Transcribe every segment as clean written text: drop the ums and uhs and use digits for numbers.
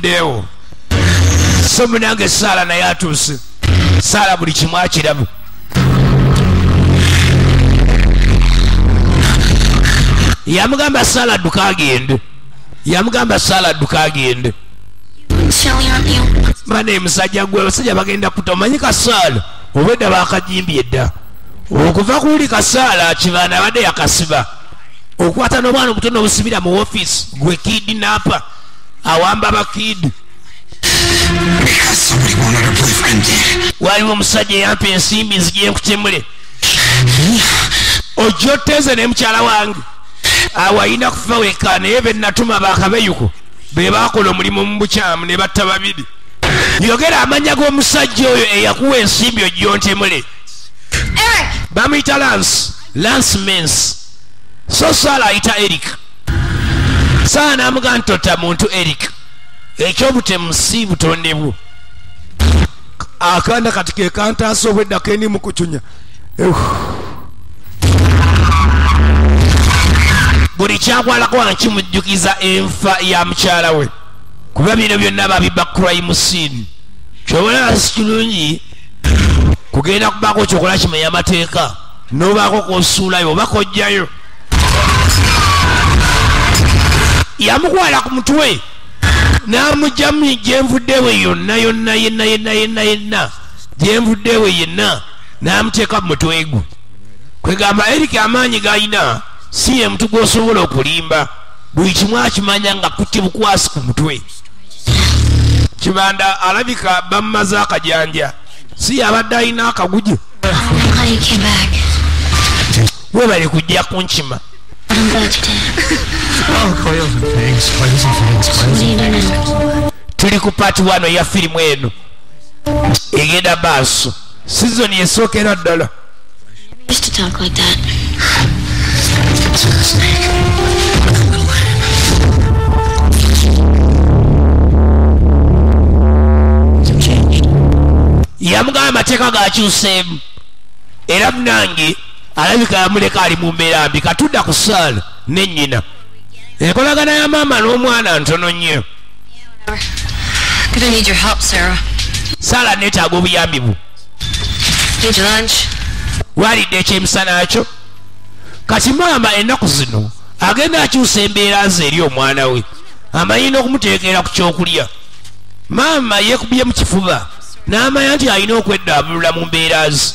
Nvuddeewo. So munange Saala naye atuuse. Saala buli kimu akirabu. Yamugamba Saala dduka agende. Yamugamba Saala dduka agende. Bane musajja gwe abasajja bagenda kutta. Omanyi Kasaala obwedda baakajimbye dda. Okuva kuli Kasaala Kibanda abadde yakasiba. Okwata n'omwana omuto n'obusibira mu office gwe kidnapper awamba bakid. Waliwo omusajja eyampa ensimbi nzije nkutemule. Ojja oteze ne mukyala wange. Awo alina kufa wekka naye be natuma baakabeyuko be baakola omulimu mu bukyamu ne batta babiri. Yogera amannya g'omusajja oyo eyakuwa ensimbi ojja ontemule. Bamuyita Lance, Lance Mens. So Saala ayita Eric. Saala n'amugamba nti totta muntu Eric. Ekyobutemu si butonde bwo. Akaana kati ke kantaasa obwedda kendi mu kucunya. Buli kyakwalako wano kimujjukiza enfa ya mukyala we. Kuba bino byonna babibba crime scene. Ky'obulaba si kirungi kugenda kubaako ky'okola kimenya amateeka n'obaako k'osuulayo oba k'oggyayo. Yamukwala ku mutwe n'amugyamu gyenvuddewe yonna yonna yenna yenna yenna yenna gyenvuddewe yenna n'amuteeka mu mutwe gwe. Kwegamba Eric amaanyi g'alina si ye muntu gw'osobola okulimba. Buli kimu akimanya nga kutte bukwasi ku mutwe. Kibanda alabika bamumaze akajanja. Si yabadde alina akaguju. Webale kujja kunkima. Tuli ku part 1 ya firimu eno egenda maaso. Sizoni esookera ddala. Yamugamba amateeka gakyuseemu era munange alabika yamuleka ali mu mbeera mbi. Katudda ku Saala ne nnyina. Enkolagana ya maama n'omwana ntono nnyo. Saala neetaaga obuyambi bwo. Walidde ekyemisana kyo. Kati maama ennaku zino agenda akyusa embeera ze eri omwana we. Amanyi n'okumuteekera ku kyokulya. Maama yeekubye mu kifuba n'amanya nti alina okweddaabulula mu mbeera ze.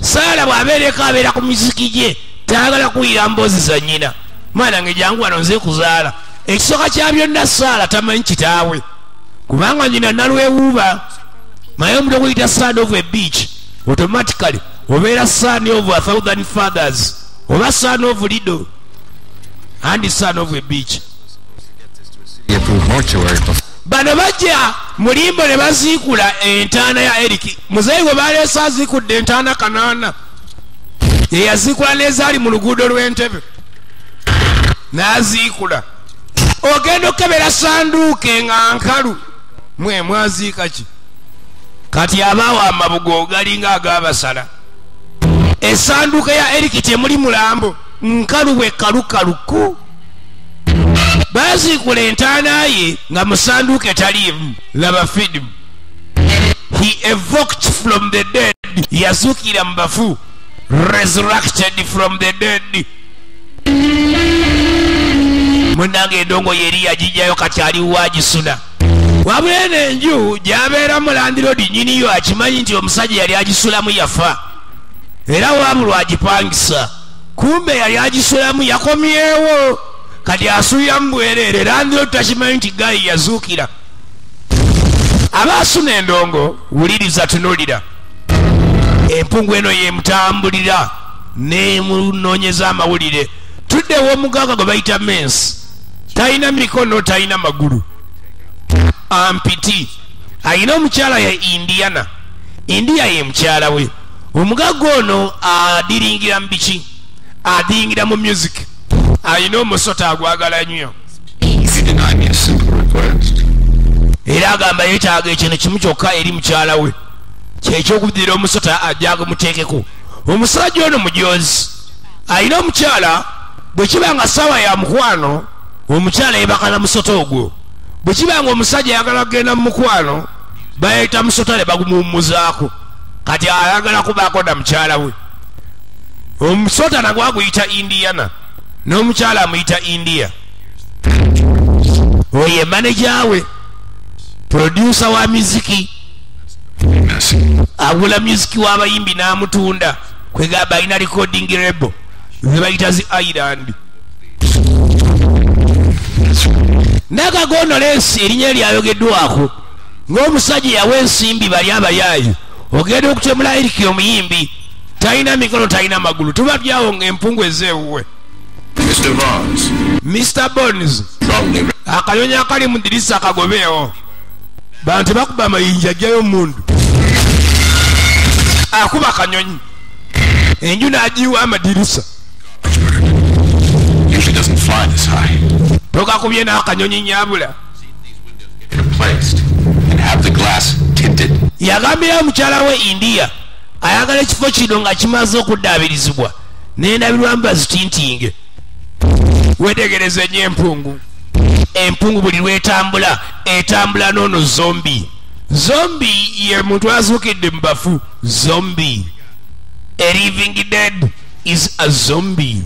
Saala bw'abeereko abeera ku miziki gye tayagala kuwulira mboozi za nnyina. Mwana nge jangu wano nze kuzaala. Ekisooka kya byonna Saala tamanyi kitaawe kubanga nnyina nalwewuuba. Naye omuntu okuyita son of a beach automatically obeera son of a thousand fathers oba son of Lido and son of a beach. Bano bajja mulimbo ne baziikula entaana ya Eric. Muzeeyi gwe baleese aziikudde entaana 8. Ye yaziikula n'ezaali mu luguudo lw'Entebe n'aziikula. Ogenda okukebera sanduuke nga nkalu. Mwe mwaziika ki? Kati abaawo amabugo galinga ag'abasala. Essanduuke ya Eric temuli mulambo, nkalu bwe kalukaluku. Baziikula entaana ye nga mu sanduuke taliimu. Laba firimu. He evoked from the dead. Yazuukira mu bafu. Resurrected from the dead. Munnange endongo ye yagijjayo kati aliwo agisuna. Wabula eno enju gy'abeeramu landiroodi nnyiniyo akimanyi nti omusajja yali agisulamu yafa. Era wabulwa agipangisa. Kumbe yali agisulamu yakomyewo. Kati asuliramu bwereere. Landiroodi takimanyi nti gayi yazuukira. Abaasuna endongo wuliriza tunuulira. Empungu eno yemutambulira n'emunoonyeza amawulire. Tudde ew'omugagga gwe bayita Mensi. Talina mikono, talina magulu. Ampiti. Alina omukyala ye Indiana. India ye mukyala we. Omugagga ono adiringira mu biki? Adiringira mu music. Alina omusota agwagala nnyo. Era agamba yeetaaga ekintu kimu kyokka eri mukyala we. Kyekyokudira omusota ajja gumuteekeko. Omusajja ono mujozi. Alina omukyala bwe kiba nga ssaawa ya mukwano omukyala yeebaka na musota ogwo. Bwe kiba nga omusajja ayagala kugenda mu mukwano, bayita musota ne bagumuwummuzaako. Kati ayagala kubaako na mukyala we. Omusota nagwo aguyita Indiana, n'omukyala amuyita India. Oyo maneja we, producer wa muziki, agula muziki w'abayimbi n'amutunda. Kwegamba alina recording label ze bayita zi Island. Nakagono lensi erinnya lyayogeddwako ng'omusajja yawa ensimbi bali abayaayu. Ogenda okutemula Eriki omuyimbi, talina mikono talina magulu, tuba byawo ng'empungu ezeewuwe. Mr. Barnes. Mr. Bones. Akanyonyi akali mu ddirisa akagobeewo. Bantu bakuba amayinja ajjayo omundu. Akuba akanyonyi. Enju n'agiwa amadirisa. Usually doesn't fly this high. Tokakubye n'akanyonyi nnyabula. Replaced and have the glass tinted. Yagambira mukyala we India ayagala ekifo kino nga kimaze okuddaabirizibwa n'endabirwamu bazitintinge. Weetegereze nnyo empungu. Empungu buli lw'etambula etambula n'ono zombi. Zombi ye muntu azuukidde mu bafu. Zombi. A living dead is a zombie.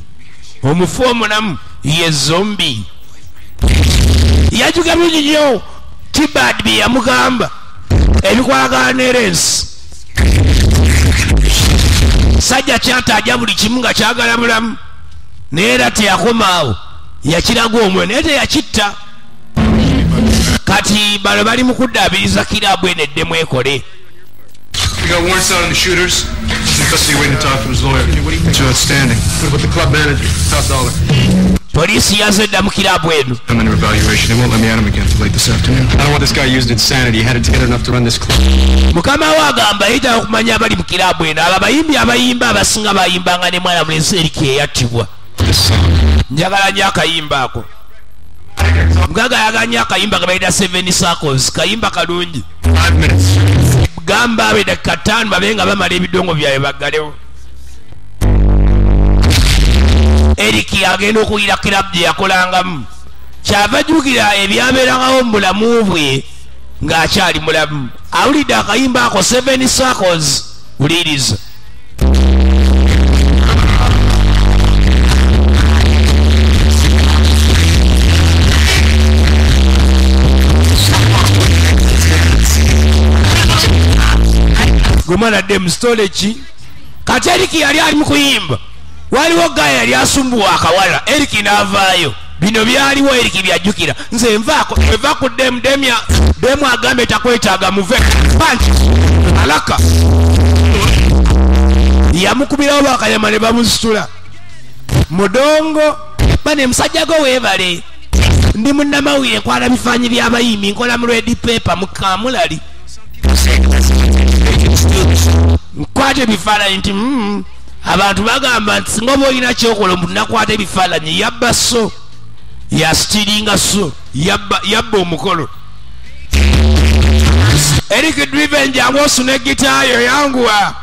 Omufu omulamu ye zombie. Yajuga bulungi nnyo Tibad bye yamugamba ebikwatagana ne Lensi. Sajja kyataaja buli kimu nga kyagala bulamu, naye era teyakomaawo, yakiraga omwoyo naye teyakitta. Kati bano bali mu kuddaabiriza kiraabu eno eddemu ekole. We got warrants out on the shooters. He's in custody waiting to talk to his lawyer. It's outstanding. What about the club manager? Top dollar. Poliisi yazze dda mu kiraabu eno. I'm under evaluation. They won't let me at him again till late this afternoon. I don't want this guy used insanity. He had it together enough to run this club. Mukama we agamba yeetaaga okumanya abali mu kiraabu eno. Abo abayimbi abayimba abasinga bayimbanga ne mwana mulenzi Eriki eyattibwa. This song. Njagala nnyo akayimba ako. Mugaga ayagala nnyo akayimba ke bayita Seven Circles. Kayimba kalungi. 5 minutes. Gamba abe dakika 5 babe nga bamala ebidongo byabwe baggalewo. Eriki agenda okuyira kiraabu gye yakolangamu. Kyava ajjukira ebyabeerangawo mu bulamu bwe ng'akyali mulamu. Awulidde akayimba ako Seven Circles. Wuliriza. Gwe mwana dde mu sitole ki? Kati Eriki yali ali mu kuyimba. Waliwo gaya yali asumbuwa akawala. Eriki n'avaayo. Bino byaliwo Eriki byajjukira. Nze nvaako, eva ku demu, demu agambe takwetaaga muve. Punch! Alaka. Yamukubirawo bakanyama ne bamusitula. Mudongo, bane musajja gwe weebale. Ndi munnamawulire nkwala bifaananyi by'abayimbi, nkola mu red paper mu kamulali. Nkwata ebifaananyi nti abantu bagamba nti singa oba olina kyokola omuntu nakwata ebifaananyi yabba so yasitiringa so yabba omukolo. Eric Driven jangu osune gitaayo, yanguwa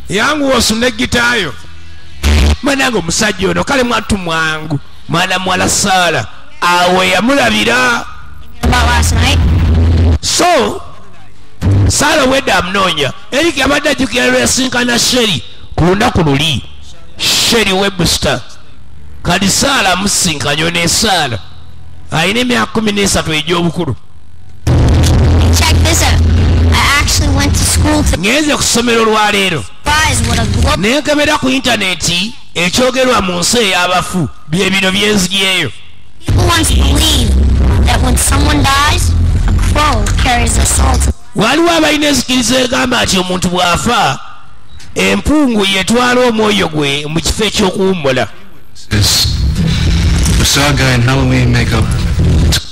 yanguwa osune gitaayo. Mwanange omusajja ono kale mwattu mwangu, mwana muwala Saala awo yamulabira. So Saala wedda amunoonya. Eriki abadde ajjukira lwe yasinkana Sherry ku lunaku luli. Sherry Webster. Kati Saala amusisinkanye ono e Saala alina emyaka 13 egy'obukulu. Check this out. I actually went to school to Ngenze ku ssomero olwaleero ne nkebera ku intaneti ekyogerwa mu nsi ey'abafu bye bino byenzigyeyo. People once believed that when someone dies, a crow carries their soul to Waliwo abalina enzikiriza egamba nti omuntu bw'afa empungu yetwala omwoyo gwe mu kifo eky'okuwummula. This we saw a guy in Halloween makeup.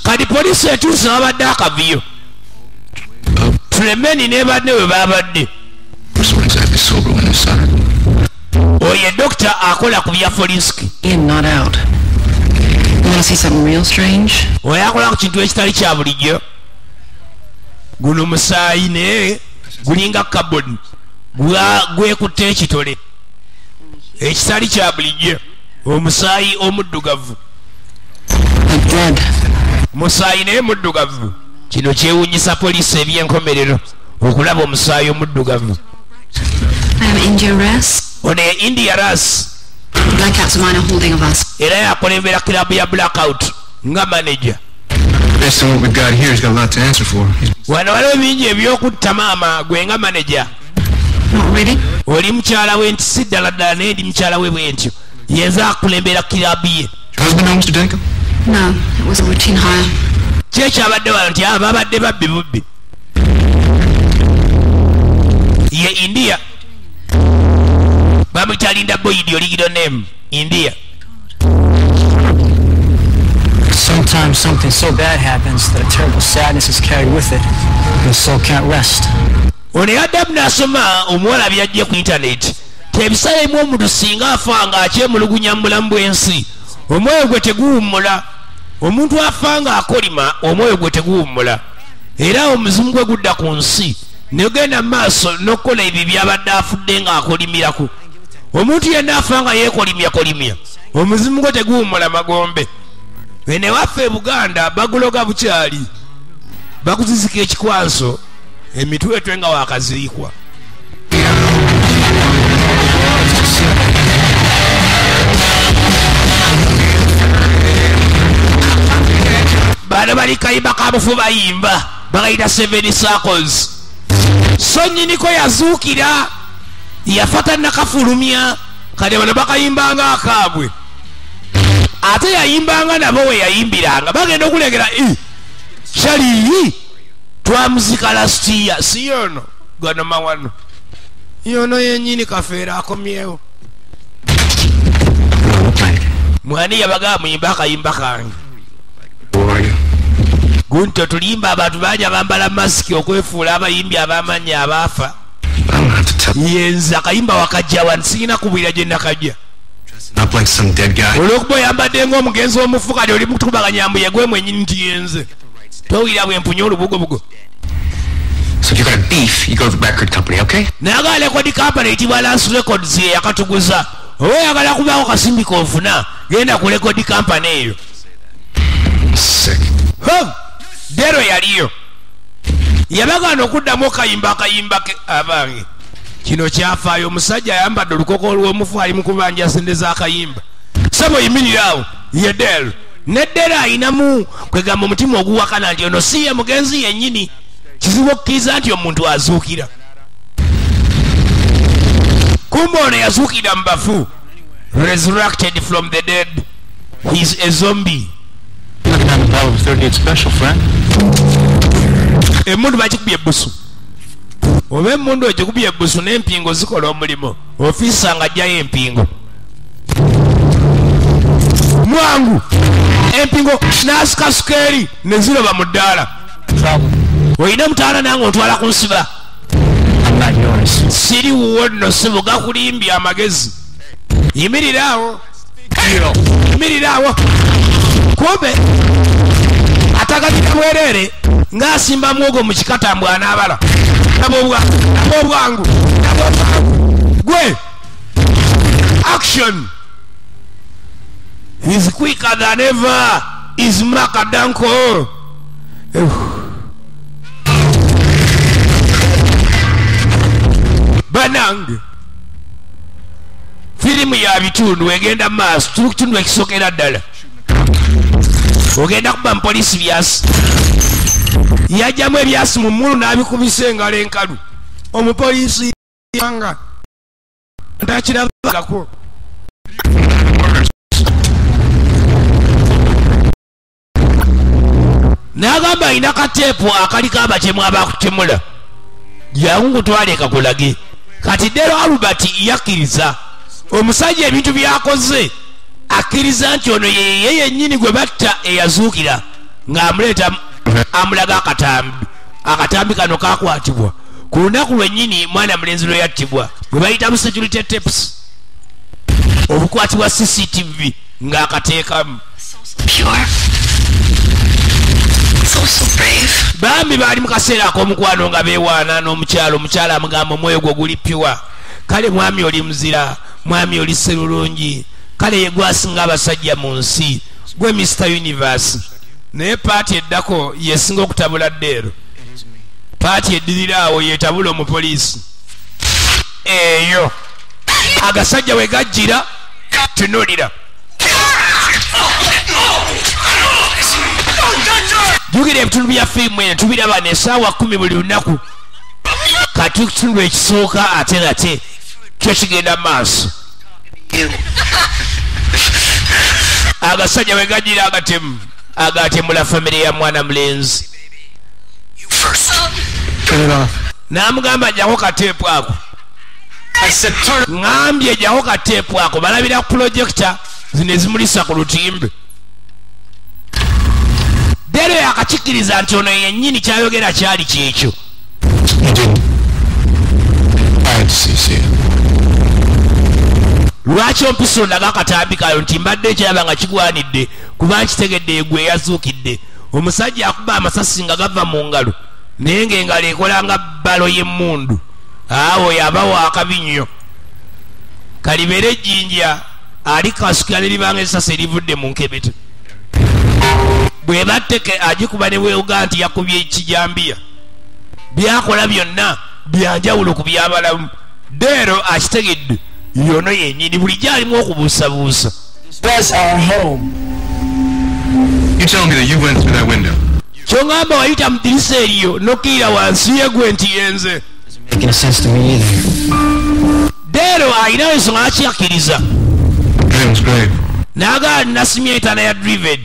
Kati poliisi etuuse babadde akaviyo. Tremeni ne banne we babadde. Person exactly sober when they saw it. Oyo dokita akola ku bya forensic. In, not out. You wanna see something real strange? Oyo akola ku kintu ekitali kya bulijjo. Guno musaayi naye gulinga carbon gwekutte ekitole ekitali kya bulijjo, omusaayi omuddugavu. Like blood. Musaayi naye muddugavu. Kino kyewuunyisa poliisi ebyenkomerero okulaba omusaayi omuddugavu. I am India Ras. Ono ye India Ras. Blackout's a minor holding of us. Era yakulembera kilabu ya Blackout nga manager. Based on what we've got here, he's got a lot to answer for. Wano waliwo bingi ebyokutta maama gwe nga manager. Not really. Oli mukyala we nti si ddala ddala naye ndi mukyala we bwe ntyo. Yenza akulembera kilabu ye. Your husband know Mr. Danko? No, it was a routine hire. Ki ekyabadde wano nti aba babadde babbi bubbi. Ye India. Bamuyita Linda Boyd, original name India. Sometimes something so bad happens that a terrible sadness is carried with it, and the soul can't rest. Ono yaddamu n'asoma omuwala byajje ku internet. Tebiseera ebimu omuntu singa afa nga akyemulugunya mu bulamu bw'ensi, omwoyo gwe teguwummula. Omuntu afa nga akolima, omwoyo gwe teguwummula. Era omuzimu gwe gudda ku nsi negenda mu maaso n'okukola ebyo byabadde afudde ng'akolimirako. Omuntu yenna afa nga yeekolimyakolimya, omuzimu gwe teguwummula magombe. Ene waffe e Buganda baguloga bukyali, bakuzizika ekikwanso emitwetwe nga wakaziikwa. Bano bali kayimba ka bufu bayimba bakayita 7 circles. So nnyiniko yazuukira yafa tannakafulumya, kati bano bakayimbanga akaabwe. Ate yayimbanga nabo we yayimbiranga bagenda okulengera kyali twamuzika last year, si yono gano mawano yono yennyini kafeera akomyewo. Mwani yabagamba muyimba akayimba kange. Gunto tulimba abantu bangi abambala masiki okwefuula abayimbi abamanyi abaafa. Yenze akayimba wakajja wano sirina kubwira gye nakajja. Not like some dead guy. Olw'okuba oyambadde ng'omugenzi omufu kati oli mutukubaganya mbu ye gwe mwennyini nti yenze. Towulira bwe mpunye olubugobugo. So if you got a beef, you go to the record company, okay? Nayagala record company eyitibwa Lance Records ye yakatuguza. Oba oyagala kubaako kasimbi k'ofuna, genda ku record company eyo. Sick. Dero yaliyo. Yabagaana okuddamu okayimba akayimba ke abange. Kino kyafaayo omusajja ayambadde olukoko olw'omufu ali mu kubanja sente z'akayimba. Ssebo yimirira awo ye Dero. Ne Dero ayinamu kwegamba omutima oguwakana nti ono si ye mugenzi yennyini. Kizibu okukkiriza nti omuntu azuukira. Kumbe ono yazuukira mu bafu. Resurrected from the dead. He's a zombie. Looking down the barrel of 38 special, friend. Emmundu bagikubye ebbusu. Oba emmundu egikubye ebbusu n'empingo zikola omulimu. Ofiisa ng'aggyayo empingo. Mwangu! Empingo n'asikasuka eri ne ziroba mu ddaala. Olina mutaala nange ontwala ku nsiba. I'm not yours. Siri wuwo nno ssebo gakulimbye amagezi. Yimirira awo. Yimirira awo. Kumbe atagalira bwereere ng'asimba muwogo mu kikatambwe anaabala. Nabobwangu. Gwe! Action! He's quicker than ever. He's Makadanko. Banange. Firimu ya bitundu egenda mu maaso. Tuli ku kitundu ekisookera ddala. Ogenda kuba mupoliisi byasi. Yajjamu ebyasi mu mmulu n'abikubisa engalo enkalu. Omupoliisi yanga ntakirabangako. N'agamba alina kateepu akaliko abatemu abakutemula. Jangu nkutwale kakulage. Kati Dero Albert yakkiriza. Omusajja ebintu by'akoze akkiriza nti ono ye yennyini gwe batta eyazuukira ng'amuleeta amulaga akatambi. Akatambi kano kakwatibwa ku lunaku lwennyini mwana mulenzi lwe yattibwa bwe bayita mu security tapes obukwatibwa CCTV ng'akateekamu. Pure. So, so brave. Bambi baali mu kaseera ak'omukwano nga beewaana n'omukyalo. Omukyalo amugamba omwoyo gwo guli pure. Kale mwami oli muzira, mwami oli sserulungi, kale ye gwasinga abasajja mu nsi, gwe Mr. Universe. Naye paati eddako yesinga okutabula ddeero. Paati eddirira awo yetabula omupoliisi. Eyo agasajja we gajjira tunuulira. Jjukira ebitundu bya firimu eno tubiraba n'essaawa 10 buli lunaku. Kati kitundu ekisooka ate nate kyo kigenda maaso. Agasajja we gajjira agatemu agatemula famire ya mwana mulenzi. N'amugamba jjako kateepu ako. Ngambye jjako kateepu ako. Balabira ku projector zino ezimulisa ku lutimbe. Dero yakakikiriza nti ono yennyini kyayogera kyali kyekyo. Lwaki ompisa ondaga akatambi kayo nti mbadde ekyalaba nga kigwanidde kuba nkitegedde egwe eyazuukidde. Omusajja akuba amasasi nga gava mu ngalo naye ng'engalo ekola nga bbalo y'emmundu. Awo yabawo akabi nnyo. Kalibeere ejjinja alikasukira ne libanga essasi erivudde mu nkebete. Bwe batteke agikuba ne weewuga nti yakubye ekijambiya. Byakola byonna byanjawulo ku byabalamu. Dero akitegedde yono yennyini bulijjo alimu okubuusabuusa. Kyongamba wayita mu ddirisa eriyo n'okkirira wansi yegwe nti yenze. Dero alinawo ensonga akiyakkiriza. N'agala nasimye entaana ya Driven.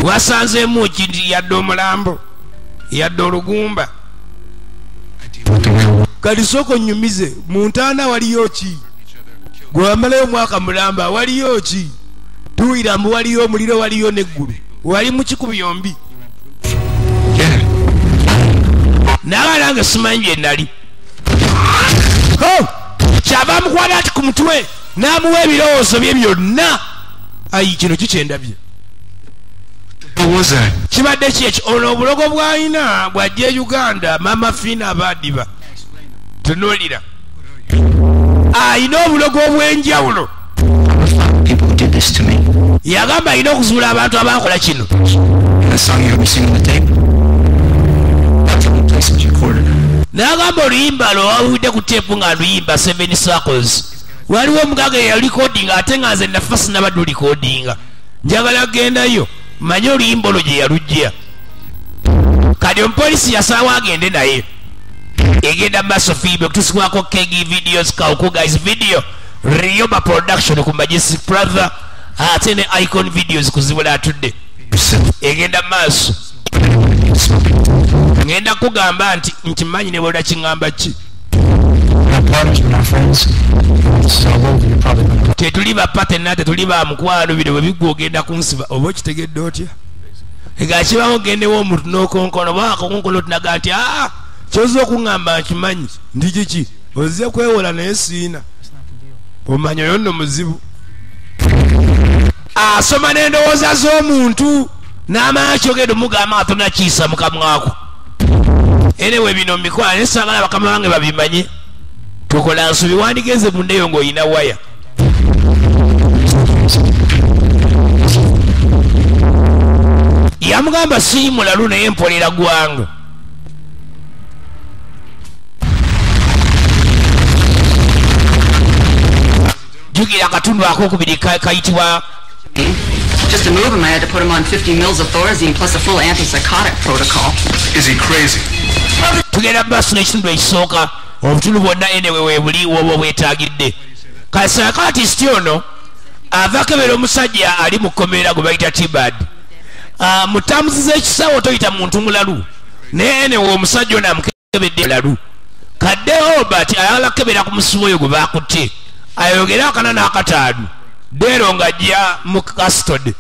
Wasanzeemu ki nti yadde omulambo, yadde olugumba. Kati sooka onnyumize mu ntaana waliyo ki? Gwe wamalayo omwaka mulamba waliyo ki? Tuwulira mbu waliyo omuliro waliyo n'eggulu. Wali mu kiku byombi. Naaba nange simanyi bye nali. Kyava amukwata ati ku mutwe n'amuwa ebirowoozo bye byonna. Ayi kino kikyendabye. Kibadde ki ekyo? Ono obulogo bw'alina bw'ajja e Uganda Mama Fiina abaadiba. Tunuulira. Alina obulogo obw'enjawulo. Yagamba alina okuzuula abantu abaakola kino. N'agamba oluyimba lwawulidde ku teepu nga luyimba 7 Circles. Waliwo omugaga eyalikodinga ate nga nze nafa sinnabadde olikodinga. Njagala kugendayo manye oluyimba olwo gye yalujja. Kati omupoliisi yasalawo agende naye. Egenda maaso fiibe okutuusibwako Kegi Videos, Kauku Guys Video, Rioba Production ku Majestic Brother ate ne Icon Videos kuzibula atudde. Egenda maaso. Ngenda kugamba nti nkimanyi ne bw'ola kiŋŋamba ki. Tetuli ba partner, tetuli ba mukwano, bino bwe biggwa ogenda kunsiba. Oba okitegedde otya? Nga kibawo ogendewo omuntu n'okonkola oba akakonkola otunaga nti aa ky'ozze okuŋŋamba nkimanyi ndi kiki? Ozze kwewola naye siina. Omanya oyo nno muzibu. Asoma n'endowooza z'omuntu n'amanya ky'ogenda omugamba nga tonnakiisa mu kamwako. Anyway bino mbikola naye saagala bakama bange babimanye. Tukola nsobi wandigenze mundeyo ng'olina waya. Yamugamba si mulalu naye mpolera ggwanga. Jjukira akatundu akookubiri kayitibwa Just to move him, I had to put him on 50 mils of Thorazine plus a full antipsychotic protocol. Is he crazy? Tugenda mu maaso n'ekitundu ekisooka. Obutundu bwonna anyway weebuli woba obwetaagidde. Kasakatisiti ono ava akebera omusajja ali mu kkomera gwe bayita Tibad. Mu taamuzi z'ekisawo toyita muntu mulalu. Naye anyway omusajja ono amukebedde mulalu. Kadde Robert ayagala kukebera ku musibe oyo gwe baakutte. Ayogere akana n'akataano. Dero ng'ajja mu custody.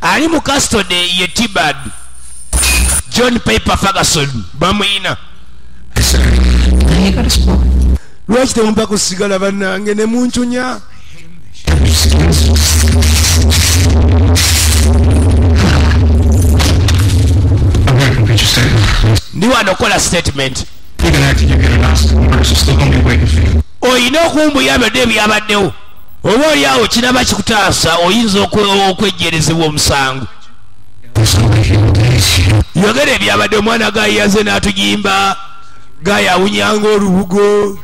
Ali mu custody ye Tibad. John Piper Ferguson bamuyina. Lwaki temumpa kusigala bannange ne muncunya? Ndi wano okukola statement. Oyina okumbuya byonna ebyabaddewo. Oba oli awo kinaba kikutaasa oyinza okwejjerezebwa omusango. Yogera ebyabadde. Omwana gayi yaze n'atugimba, gayi awunyanga olubugo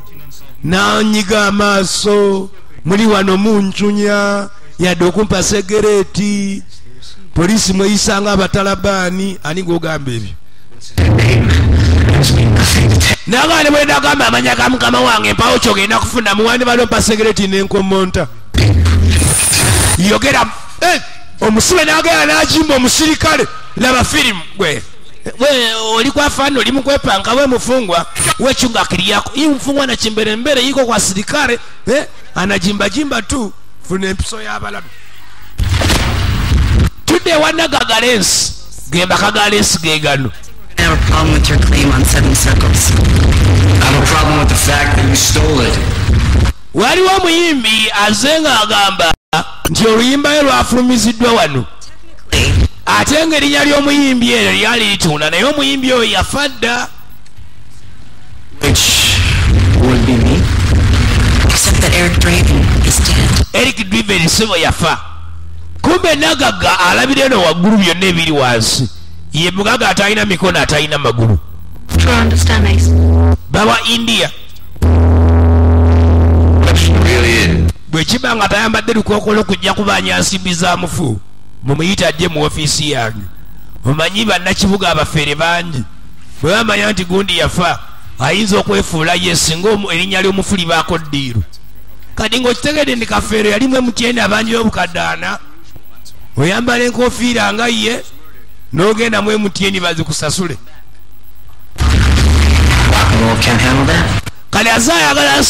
n'anyiga amaaso, muli wano muncunya yadde okumpa segereti, poliisi mweyisanga abatalabaani. Ani gwogamba ebyo? Nagaane bwe ndagamba amanya ga mukama wange, mpawo kyogenda kufuna muwandi balo mpa segereti n'enkomonta. Yogera. Omusibe n'agenda n'agimba omusirikale. Laba firimu gwe we oli kwa fano oli mukwepanka. We mufungwa, we chunga akili yako. Hii mfungwa na chimbere mbere iko kwa sirikale, anajimbajimba tu. Funa empiso y'abalabe. Tudde wanagagalensi gemba kagalensi gegano. I have a problem with your claim on Seven Circles. I have a problem with the fact that you stole it. Waliwo omuyimbi aze ng'agamba nti oluyimba lwe lwafulumiziddwa wano, ate ng'erinnya ly'omuyimbi eryo lyali litunda, naye omuyimbi oyo yafa dda. Which would be me. Except that Eric Draven is dead. Eric Draven sebo yafa. Kumbe nagagga alabira eno waggulu byonna ebiri wansi. Ye mugaga atalina mikono, atalina magulu. Try to understand, Ace. Baba India. Question really is. Bwe kiba nga tayambadde lukookolo kujja kubanya nsimbi za mufu, mumuyite ajje mu ofiisi yange. Omanyi bannakibuga abafeere bangi bwe bamanya nti gundi yafa, ayinza okwefuula ye singa erinnya ly'omufu libaako ddiiru. Kati ng'okitegedde nti kafeero yalimu emutyeni abangi y'obukadde ana, oyambala enkofiira nga ye n'ogenda mu emutyeni bazikusasule. Rock and roll can't handle that. Kale aze ayagala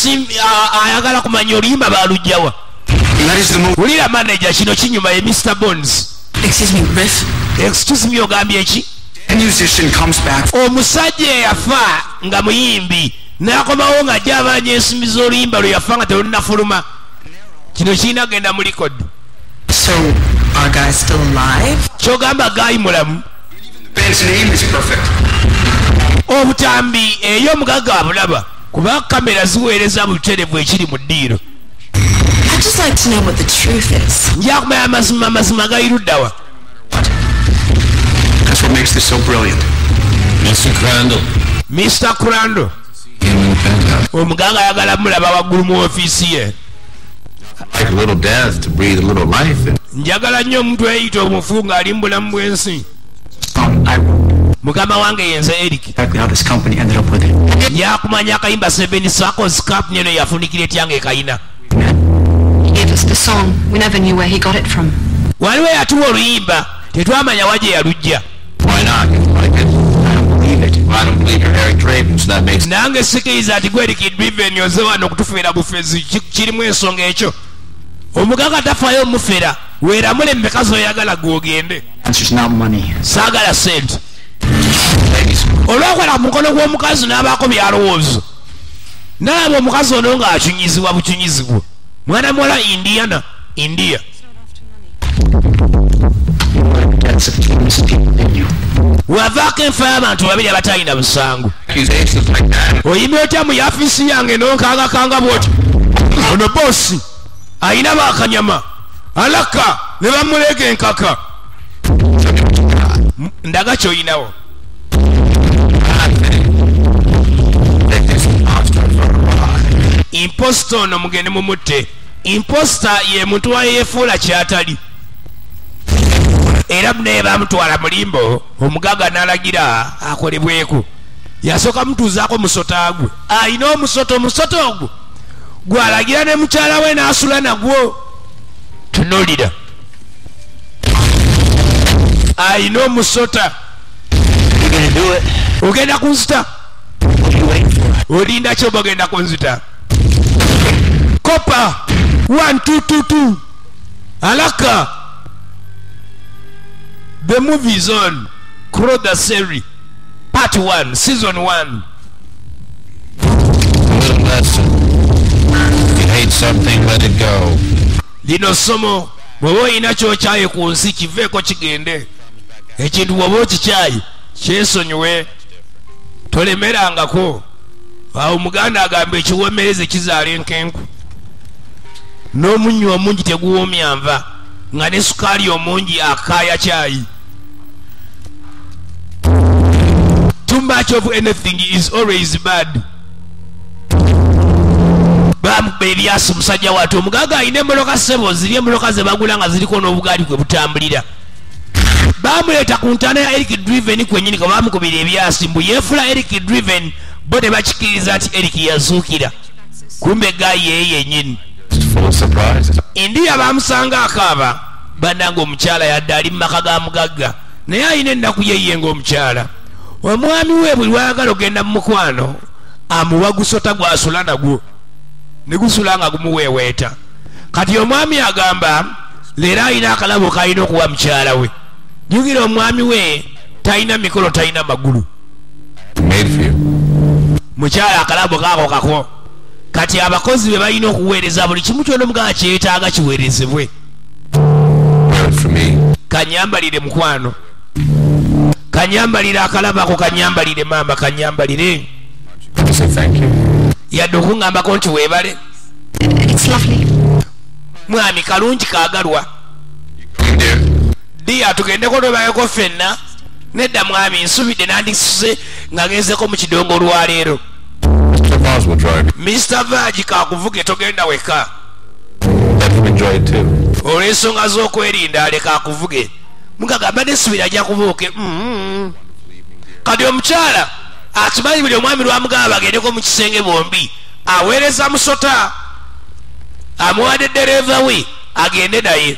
ayagala kumanya oluyimba balujjawa. That is the most. Wulira manager, kino kinyuma ye Mr Bones. Excuse me, Riff. Excuse me, ogambye ki? A musician comes back. Omusajja eyafa nga muyimbi n'akomawo ng'ajja abanja ensimbi z'oluyimba lwe yafa nga terunnafuluma. Kino kirina kugenda mu record. So, our guy's still alive? Kyogamba guy mulamu? The band's name is perfect. Obutambi eyo omugagga abulaba kuba kamera ziweereza butereevu ekiri mu ddiiro. I'd just like to know what the truth is. Nja kumanya amazima, amazima gayiruddawa. That's what makes this so brilliant. Mr. Crandall. Mr. Crandall. Him in the penthouse. Omugagga ayagala mulaba waggulu mu ofiisi ye. Like a little death to breathe a little life in. Njagala nnyo omuntu eyita omufu ng'ali mu bulamu bw'ensi. I wrote Mukama wange yenze Eric. exactly how this company ended up with it. Nja kumanya akayimba Seven Circles Company eno yafunikira etya ng'ekayina. He gave us the song. We never knew where he got it from. Waliwo eyatuwa oluyimba, tetwamanya wa gye yalujja. Why not? You like it? I don't believe it. Well, I don't believe you're Eric Draven, so that makes Nange sikiriza nti gwe Eric Draven oze wano okutufeera bufezi. Kirimu ensonga ekyo. Omugagga tafaayo omufera, weeramule emmeka z'oyagala gw'ogende. Answer's not money. Saagala sente. Ladies. Olwakola ku mukono gw'omukazi n'abaako byalowooza, n'alaba omukazi ono ng'acunyizibwa bucunyizibwa. Mwana muwala Indiana India. You murdered the deaths of two innocent people, didn't you? Wavaako enfa y'abantu babiri abatalina busango. Accusations like that. Oyimya otya mu yafiisi yange n'onkangakanga bw'otyo? Ono boosi ayina bakanyama alaka ne bamuleega enkaka. Ndaga ky'oyinawo. Take this imposter for a ride. Impostor ono mugende mumutte. Impostor ye muntu wayeefuula kyatali, era naye bamutwala mulimbo. Omugagga n'alagira akolebweko. Yasooka mutuuzaako musota gwe ayina omusoto, omusoto ogwo gwalagira ne mukyala we n'asula nagwo. Tunuulira, ayina omusota. You're gonna do it. Ogenda kunzita. What are you waiting for? Olinda ki oba ogenda kunzita? Kopa 1222 alaka. The movie is on. Crow the series part 1, season 1. A little lesson. If you hate something, let it go. Lino ssomo: bw'oba olina kyokyaye ku nsi, kiveeko kigende. Ekintu bw'oba okikyaye, kyesonyiwe, tolemerangako. Awo omuganda agamba ekiwoomereze kizaala enkenku, n'omunnyo omungi teguwoomya nva, nga ne sukaali omungi akaaya kyayi. Much of anything is always bad. Bamukuba ebyasi musajja wattu. Omugaga alina emmotoka ssebo, ziri emmotoka ze bagula nga ziriko n'obugaali kwe butambulira. Bamuleeta ku ntaana ya Eric Driven kwennyini nga bamukubira ebyasi mbu yeefula Eric Driven, bo tebakikkiriza nti Eric yazuukira, kumbe guy ye yennyini. Full of surprises. Indiya bamusanga akaaba. Bannange omukyala yadde ali mu maka ga mugagga, naye alina ennaku ye ye ng'omukyala. Omwami we buli lwayagala ogenda mu mukwano amuwa gusota gwasula nagwo ne gusula nga gumuweeweeta. Kati omwami agamba leero alina akalabo kalina okuwa mukyala we. Jjukira omwami we talina mikolo, talina magulu. Made for you. Mukyala akalabo kaako kako. Kati abakozi be balina okuweereza buli kimu kyonna omugagga kyetaaga kiweerezebwe. Wear it for me. Kanyambalire mukwano, kanyambalire akalabo ako, kanyambalire maama, kanyambalire. To say thank you. Yadde okuŋŋambako nti weebale. It's lovely. Mwami kalungi kaagalwa. Dear. Diya tugendeko tobayeko ffenna. Nedda mwami, nsubidde nandisuse nga ngenzeko mu kidongo olwaleero. Mr. Vaz will drive. Mr. Vaz kakuvuge, togenda weka. Let him enjoy it too. Olw'ensonga z'okwerinda aleka akuvuge. Mugaga mbadde nsubira ajja kubuuke. Kati omukyala akimanyi buli omwami lwamugamba bagendeko mu kisenge bombi, aweereza musota amuwadde ddereeva we agende naye.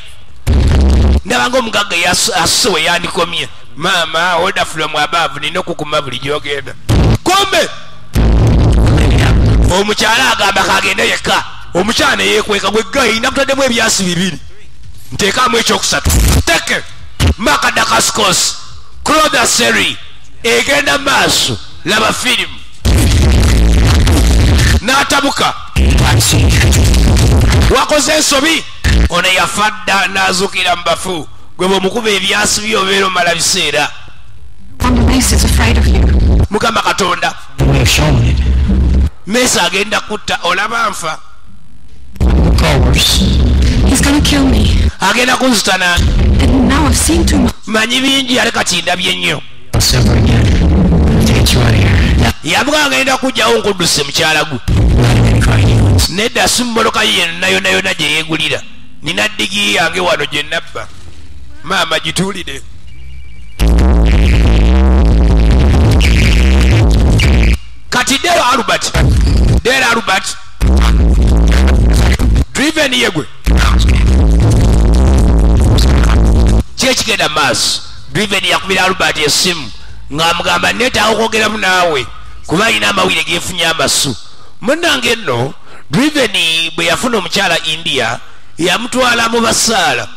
Ndaba ng'omugagga asuse we yandikomye. Maama order from above, nina okukuma buli gy'ogenda. Kumbe omukyala agamba kagende yekka. Omukyala ne yeekweka gwe gayi nakutaddemu ebyasi bibiri, nteekamu ekyokusatu. Teke Makadakaskos Clotha Seri egenda maaso, laba firimu. N'atabuka, wakoze ensobi. Ono yafa dda n'azuukira mu bafu. Gwe bw'omukuba ebyasi byo obeera omala biseera. Wonder Mace is afraid of you. Mukama Katonda, The way of showing it. Mace agenda kutta, olaba nfa. Call worse. He's gonna kill me. Agenda kunzita nange. And now I've seen too much. Manyi bingi ate kati ndabye nnyo. Us ever again. To get you out of here. Now, Yamuga agenda kujjawo nkudduse mukyala gwe. not in any car he wants. Nedda si mmotoka ye yonna yonna yonna gye yeegulira. Nina ddigi yange wano gye nabba. Maama gituulire. Kati Dero Albert, Dero Albert Driven yegwe kyekigenda maaso. Driven yakubira Albert essimu ng'amugamba neetaaga okwogeramu naawe kuba alina amawulire geefunye amasu. Munnange nno Driven bwe yafuna omukyala India yamutwala mu basaala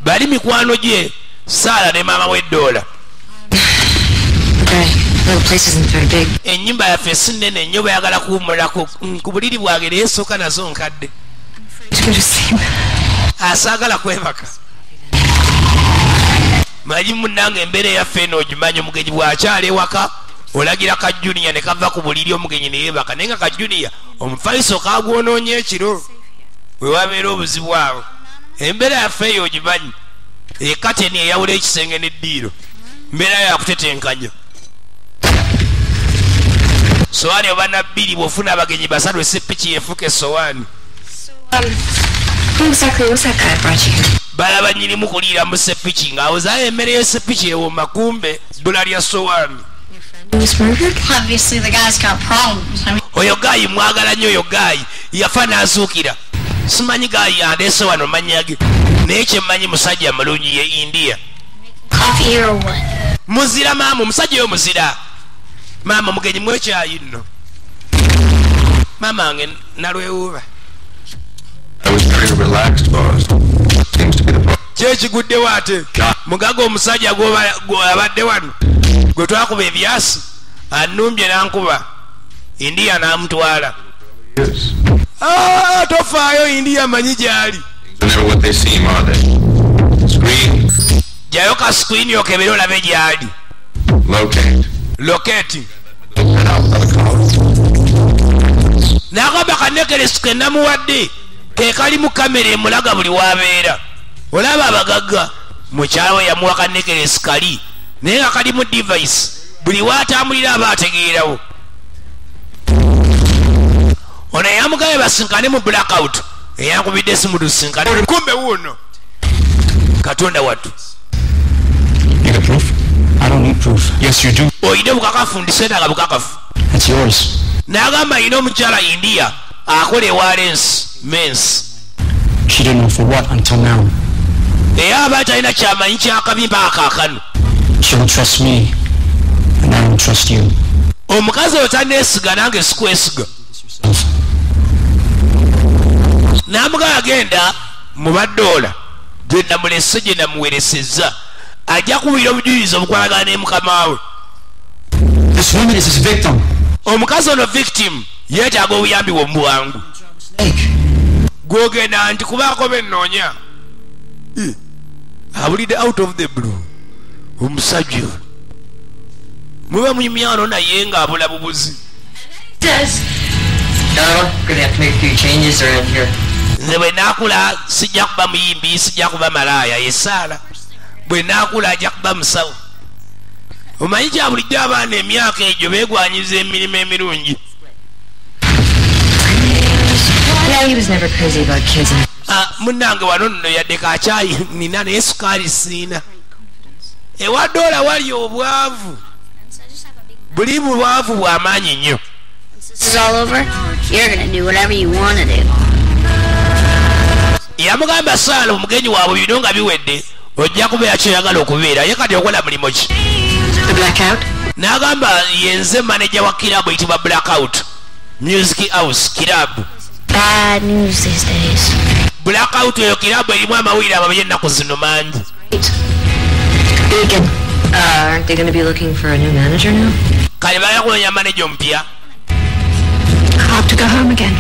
bali mikwano gye Saala ne maama w'eddoola. Okay, little place isn't very big. Ennyumba yaffe si nnene nnyo, bayagala kuwummulako ku buliri bwange naye esooka nazo nkadde. To go to sleep. Asaagala kwebaka. Manyi munnange embeera eyaffe eno ogimanyi, omugenyi bw'akyala ewaka olagira ka junior ne kava ku buliri omugenyi ne yeebaka, naye nga ka junior omufaliso kagwonoonye ekiro we wabeera obuzibu awo. Embeera yaffe eyo ogimanyi, ekateni eyawula ekisenge n'eddiiro, mbeera yakutetenkanya. Sowaani oba nabbiri bw'ofuna abagenyi basatu esepiki yeefuka essowaani. Who exactly was that guy that brought you here? Balaba nnyinimu kuliira mu sepiki ng'awozaayo emmere y'esepiki ewooma, kumbe bbula lya sowaani. Who was murdered? Obviously, the guy's got problems. I mean, Oyo guy mwagala nnyo, oyo guy yafa n'azuukira. Simanyi guy andeese wano mannya ge, naye kyemmanyi musajja mulungi ye India. coffee here or what? Muzira maama, omusajja oyo muzira. Maama omugenyi mwekyayi nno. Maama wange nalwewuuba. I was very relaxed, boss. Seems to be the problem. Kyekiguddewo ate mugaga omusajja abadde wano gwe twakuba ebyasi annumbye n'ankuba. India n'amutwala. Yes. Ah, tofaayo, India manyi gy'ali. Things are never what they seem, are they? Screen, Jjayo ka screen okebere olabe gy'ali. locate. Locate. Look out without a collar. N'agamba kanekeresi ke namuwadde ke kalimu kamera emulaga buli wabeera. Olaba abagagga, mukyala we yamuwa kanekeresi kali naye nga kalimu device Buli w'atambulira aba ategeerawo. Ono yamugaye basinkane mu blackout. Eyankubidde esimu tusinkane. Kumbe wuuno. Katonda wattu. You got proof? I don't need proof. Yes, you do. Oyine bukakafu ndiseetaaga bukakafu. That's yours. N'agamba ayina omukyala India akola ewa Lens Mens. She didn't know for what until now. Era aba talina kyamanyi kyakabi mpaka kaakano. She don't trust me, and I don't trust you. Omukazi oyo tanneesiga nange sikwesiga. N'amugamba agenda mu baddoola gye namulese gye namuweresezza ajja kuwulira obujulizi obukwatagana ne mukama we. This woman is his victim. Omukazi ono victim yeetaaga obuyambi bwe mu bwangu. Gwogenda nti kubaako be nnoonya. Awulidde out of the blue omusajja ono muba munyumyano naye ng'abula bubuzi. Darla, gonna have to make a few changes around here. Nze bwe naakula sijja kuba muyimbi, sijja kuba malaaya, yesaala. Bwe naakula ajja kuba musawo. Omanyi kya bulijjo abaana emyaka egyo beegwanyiza emirimu emirungi. Yeah, he was never crazy about kids. Munnange wano nno yadde kakyayi nina naye sukaali siina. Ewa ddoola wali obwavu. Buli bwavu bw'amaanyi nnyo. This is all over, you're gonna do whatever you want to do. Yamugamba Saala omugenyi waabwe bino nga biwedde ojja kubeera kyoyagala okubeera ye kati okola mulimu ki? The blackout? N'agamba yenze maneja wa kirabu eyitibwa Blackout Music House kirabu. Bad news these days. Blackout eyo kirabu erimu amawulire amabi ennaku zino mangi. Deacon, aren't they gonna be looking for a new manager now? Kale bagala kunoonya maneja omupya. I'll have to go home again.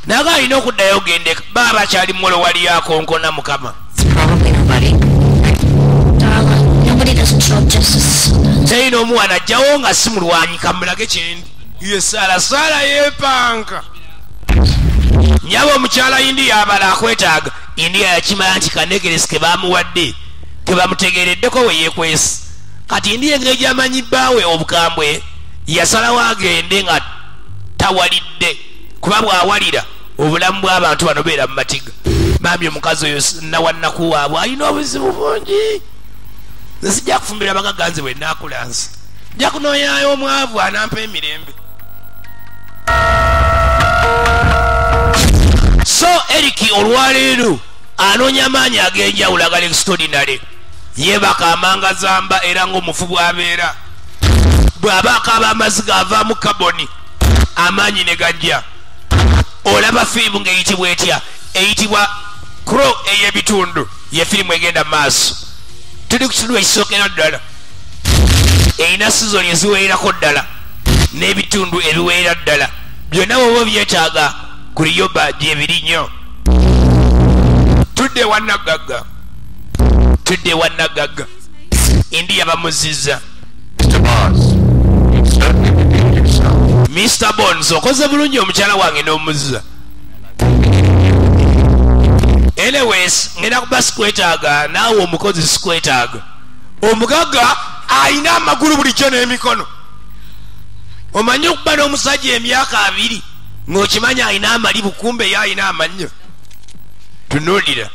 Naga alina okuddayo ogende baaba akyali muwolo waliyo akonkona mukama. It's probably nobody. Darling, nobody doesn't show up just as Terina omuwana ajjawo nga si mulwanyi kamulage kyendi. Ye Saala, Saala yeepanka. Nnyabo omukyala India abala akwetaaga. India yakimanya nti kanekeresi ke baamuwadde tebamutegeereddeko we yeekwese. Kati India engeri gy'amanyi bbaawe obukambwe yasalawo agende nga tawalidde kuba bw'awalira obulamu bw'abantu bano beera mu matiga. Bambi omukazi oyo nawannaku waabwe alina obuzibu bungi. Nze sijja kufumbira bagagga nze bwe nnaakula nsi. Nja kunoonyayo omwavu anampa emirembe. So Eric olwaleero anoonya amaanyi ag'enjawulo agali extraordinary. Yeebaka amangazamba era ng'omufu bw'abeera. Bw'aba akaaba amaziga avaamu kaboni amaanyi ne gajja. Olaba firimu ng'eyitibwa etya? Eyitibwa Crow ey'ebitundu. Ye firimu egenda mu maaso. Tuli ku kitundu ekisookera ddala. Erina sizoni eziwererako ddala n'ebitundu ebiwerera ddala. Byonna bw'oba obyetaaga ku Liyoba gye biri nnyo. Tudde ewa Nnaggagga. Tudde ewa Nnaggagga. India bamuzizza. Mr. Bonds, you certainly redeemed yourself. Mr. Bonds, okoze bulungi omukyala wange n'omuzza. Anyways, ngenda kuba sikwetaaga naawe omukozi sikwetaaga. Omugagga alina amagulu bulijjo n'emikono. Omanyi okuba n'omusajja emyaka 2 ng'okimanya alina amalibu kumbe ye alina amannyo. Tunuulira.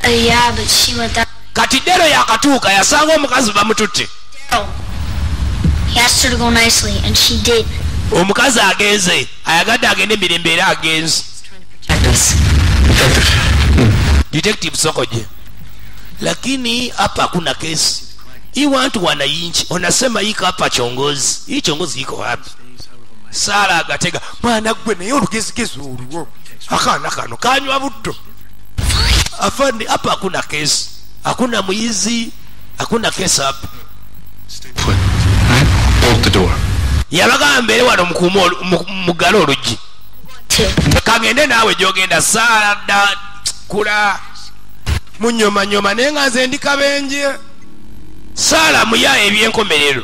Yeah, but she went down. Kati Dero yakatuuka yasanga omukazi bamututte. He asked her to go nicely, and she did. Omukazi agenze ayagadde agende emirembe era agenze. Detective Sokoje. Lakini hapa hakuna kesi. Hii watu wananchi wanasema iko hapa chongozi. Hii chongozi iko wapi? Sara agatega mwana gwe naye olugezigezi olwo. Akaana kano kanywa butto. Afande hapa hakuna kesi. Hakuna mwizi, hakuna kesi hapa. Stay put. Right? Bolt the door. Yabagamba mbere wano mukuume muggale oluggi. Kagende naawe gy'ogenda Sara dda kula munyomanyoma naye nga nze ndi kabenje. Sara muya ebyenkomerero.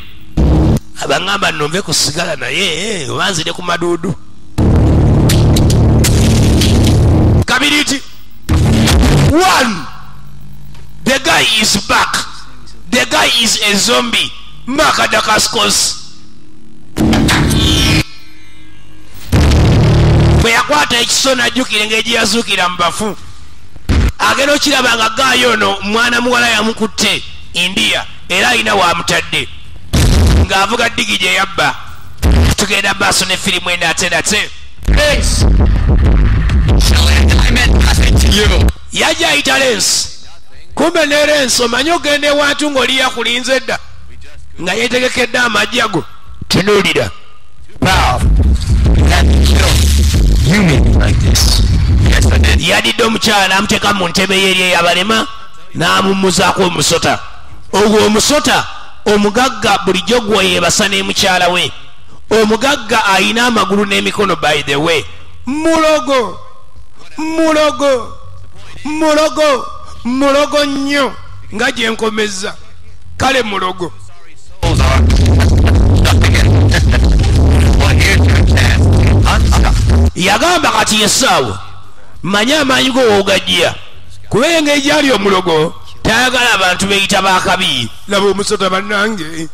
Abangamba nno nve kusigala naye oba nzire ku maduudu. Kabiriti. 1. The guy is back. The guy is a zombie. Makadakaskos bwe yakwata ekiso n'ajjukira engeri gye yazuukira mu bafu. Agenda okiraba nga gaayo ono mwana muwala yamukutte India era alina wamutadde ng'avuga ddigi gye yabba. Tugenda maaso ne firimu eno ate nate. Yajja ayita Lensi, kumbe ne Lensi omanyi ogenda ewantu ng'oli yakulinze edda nga yeetegekedde amajja go. Tunuulira. Yadidde omukyala n'amuteeka mu ntebe ye eri eyabalema n'amummuzaako omusota. Ogwo omusota omugagga bulijjo gwe yeebasa ne mukyala we. Omugagga ayina amagulu n'emikono, by the way. Mulogo, mulogo, mulogo, mulogo nnyo nga gye nkomezza. Kale mulogo. Yagamba kati yessaawa manye amaanyi go w'ogajja, kuba engeri gyali omulogo tayagala abantu beeyita baakabi. Laba omusota bannange,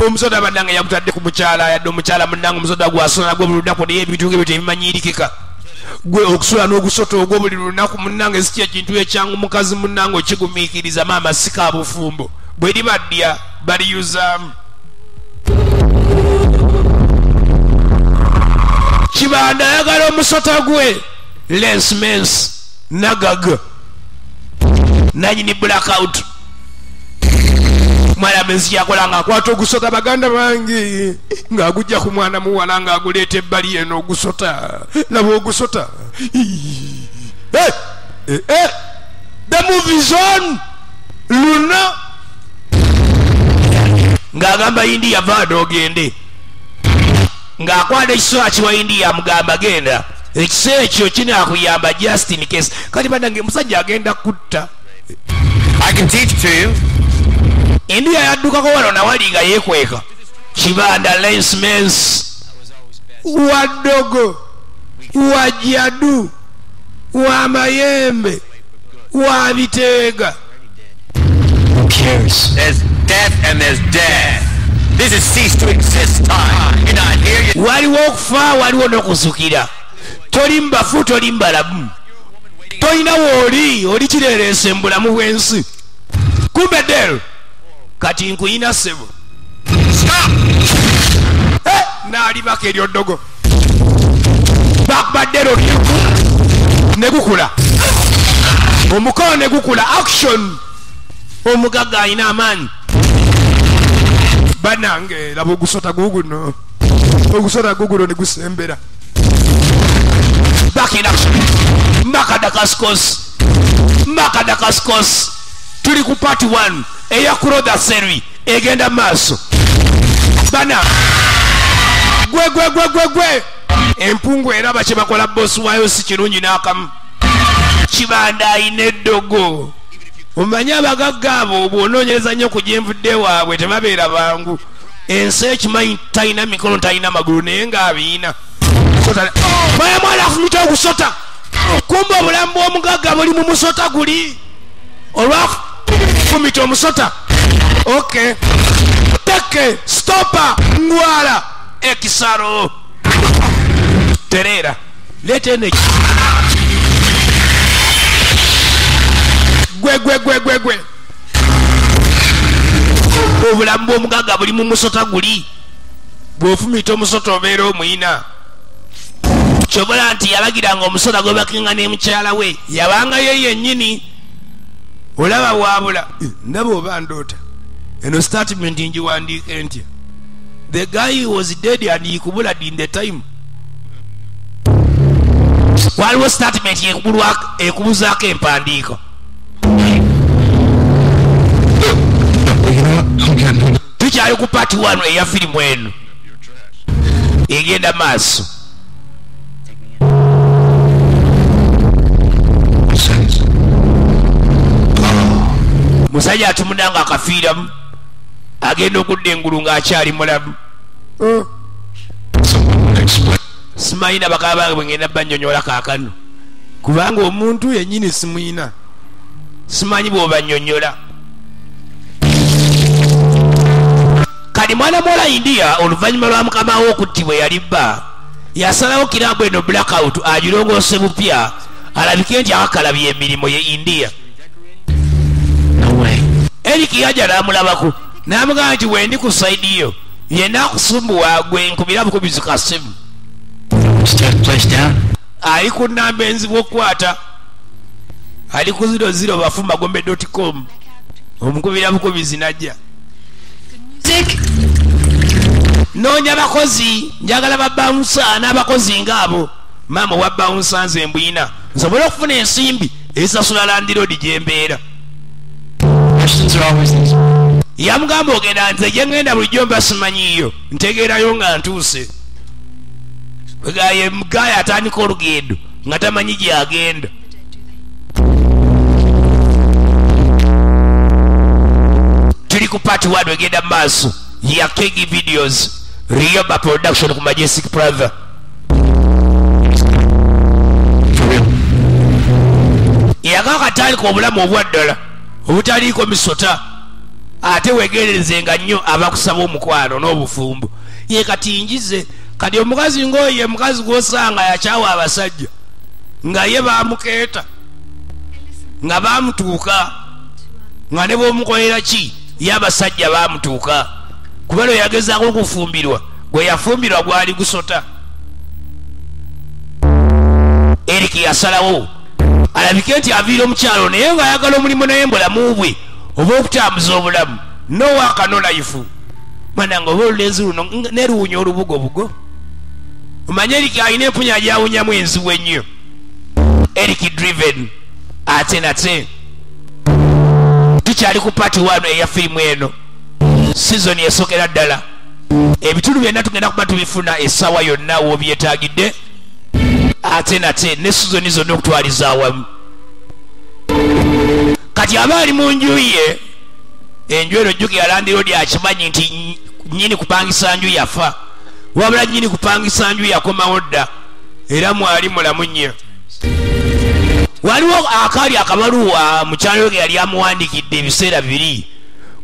omusota bannange yagutadde ku mukyala, yadde omukyala munnange omusota gwasula nagwo buli lunaku, naye ebintu ng'ebyo tebimanyiirikika. Gwe okusula n'ogusota ogwo buli lunaku munnange si kyekintu ekyangu. Mukazi munnange okigumiikiriza maama si ka bufumbo, bwe liba ddya baliyuzaamu. Kibanda ayagala omusota gwe Lens Mens nagaga nanyini blackout. Mwana mensi yakola nga akwata ogusota baganda bange ng'agujja ku mwana muwala ng'aguleeta ebbali eno ogusota. Laba ogusota. The movie is on luna ng'agamba India vaada ogende, ng'akwata ekiso akiwa India amugamba genda, ekiso ekyo kinaakuyamba just in case. Kati bannange musajja agenda kutta. I can teach to you. India yaddukako wano nawali nga yeekweka. Kibanda Lens Mens wa ddogo, wa jadu, wa mayembe, wa biteega. Who cares? There's death and there's death. This is cease to exist time. You're not here. Waliwo okufa, waliwo n'okuzukira. Toli mu bafu, toli mu balamu, tolina wooli, oli kireereese mu bulamu bw'ensi. Kumbe Del kati nkuyina ssebo. N'alibako eryo ddogo bakuba Del ne gukula omukono ne gukula action. Omugagga alina amaanyi bannange. Laba ogusota guguno, ogusota guguno ne gusembera. Back in action. Makadakaskos, Makadakaskos. Tuli ku part 1 eya Kuroda Seri egenda maaso bana. Gwe gwe gwe gwe gwe empungu eraba kye bakola bosi waayo si kirungi n'akamu. Kibanda ayina eddogo. Omanyi abagagga abo bw'onoonyereza nnyo ku gyenvudde waabwe tebabeera bangu. Ensi ekimanyi talina mikono talina magulu naye ng'abiina. Mwana mwana afumita ogusota, kumbe obulamu bw'omugagga buli mu musota guli olwafumita omusota. Okay, teke stopa ngwala ekisaro tereera leeta eno gwe gwe gwe gwe gwe. Obulamu bw'omugagga buli mu musota guli, bw'ofumita omusota obeera omuyina. Kyobola nti yabagiranga omusota gwe bakinga ne mukyala we yabanga ye yennyini. Olaba waabula ndaba oba ndoota eno statement ngiwandiike ntya. The guy was dead and he kubulad in the time. Waliwo statement ekubuzaako empandiiko. Tukyali ku part 1 eya firimu eno egenda maaso. Musajja atumudde nga akafiiramu, agenda okudda engulu ng'akyali mulamu. Simanyi bakaba bange bwe ngenda bannyonnyola kaakano, kubanga omuntu yennyini simuyina, simanyi bw'obannyonnyola. Kati mwana muwala India oluvannyuma lwa mukama we okuttibwa yali bba, yasalawo kirabu eno Blackout agirongoose bupya alabike nti akakalabya emirimu ye India. Eric yajja n'amulabako n'amugamba nti wendi ku sayidi yo yenna akusumbuwa gwe nkubira bukubizi ka ssimu. Ali ku nnamba enzibu okukwata, ali ku 00 bafumagombe.com, omukubira bukubizi n'ajja. Noonya bakozi, njagala babawunsa n'abakozi ng'abo. Maama wa bawunsa nze mbwina nsobole okufuna ensimbi ezisasula landiroodi gye mbeera. Yamugamba ogenda nze gye ŋŋenda bulijjo mba simanyiiyo, ntegeerayo nga ntuuse. Gaye atandika olugendo nga tamanyi gy'agenda. Tuli ku part 1 egenda mu maaso ya Kegi Videos, Rioba Production ku Majestic Brother. Yakakatandika obulamu obwa ddala obutaliiko misota, ate weegenderezenga nnyo abakusaba omukwano n'obufumbo. Ye kati njize kati omukazi ng'oyo ye mukazi gw'osanga yakyawa abasajja nga ye baamukeeta nga baamutuuka nga ne bw'omukolera ki ye abasajja baamutuuka, kuba lwe yagezaako okufumbirwa gwe yafumbirwa gwali gusota. Eric yasalawo alabike nti aviira omukyalo naye ng'ayagala omulimu naye mbulamu bwe oba okutambuza obulamu no work no life. Mana nga oba olulenzi luno neruwunya olubugobugo. Omanye Eric alina empunya gyawunyamu enzibu ennyo. Eric driven ate nate tukyali ku part 1 eya firimu eno, season esookera ddala. Ebitundu byonna tugenda kuba tubifuna essaawa yonna w'obyetaagidde, ate nate ne season zonna okutwaliza awamu. Kati aba ali mu nju ye, enju eno jjukira landiroodi akimanyi nti nnyini kupangisa nju yafa, wabula nnyini kupangisa nju yakomawo dda era mwali mulamu nnyo. Waliwo akaali akabaluwa mukyalo ge yali amuwandiikidde ebiseera biri,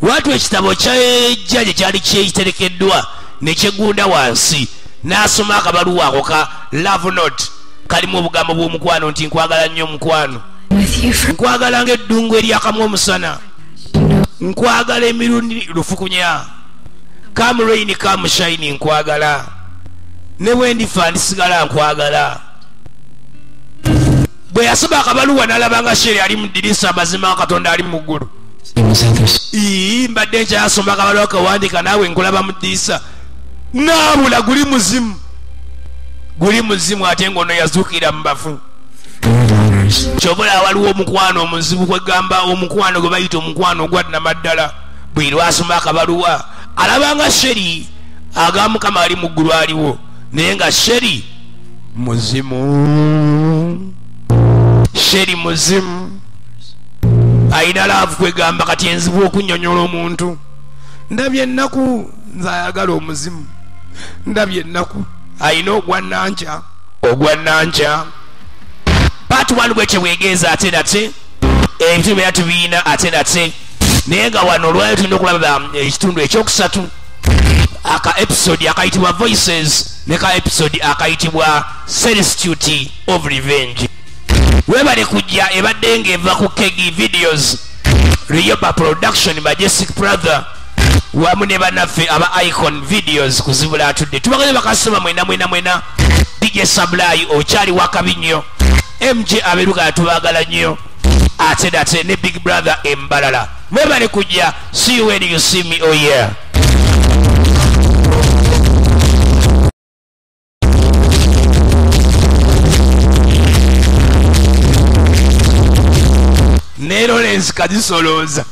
watu ekitabo ky'ejja gye kyali kyekiterekeddwa ne kyegunda wansi, n'asoma akabaluwa ako ka love note kalimu obugambo bw'omukwano nti nkwagala nnyo omukwano, nkwagala ng'eddungu eryakamu omusana, nkwagala emirundi lufukunya, come rain come shine nkwagala, ne bwe ndifa ndisigala nkwagala. Bwe yasoma akabaluwa n'alaba nga Sherry ali mu ddirisa, amazima Katonda ali mu ggulu. Mbadde nkyasoma akabaluwa kawandiika naawe nkulaba mu ddirisa, naabula guli muzimu, guli muzimu ate ng'ono yazuukira mu bafu. Kyobola waliwo omukwano omuzibu, kwegamba omukwano gwe bayita omukwano ogwa nnamaddala. Bwe lwasoma akabaluwa alaba nga Sherry aga Mukama ali mu ggulu aliwo, naye nga Sherry muzimu. Sherry muzimu alina laavu, kwegamba kati enzibu okunnyonnyola omuntu. Ndabye ennaku nze ayagala omuzimu, ndabye ennaku alina ogwa nankya, ogwa nankya. Part 1 bwekye bwegeeza ate nate ebitundu byonna tubiina ate nate, naye nga wano olwaleero tulina okulaba ekitundu ekyokusatu aka episode akayitibwa Voices ne ka episode akayitibwa Solitude of Revenge. Webale kujja, ebadde ng'eva ku Kegi Videos, Rioba Production, Majestic Brother wamu ne bannaffe aba Icon Videos kuzibula atudde. Tubakoze bakasoma mwena mwena mwena. DJ Sablai okyali wakabi nnyo, MJ aberuka tubaagala nnyo, ate nate ne Big Brother embalala. Mwebale kujja, see you when you see me, oh yeah. Ne Lawrence kazisolooza.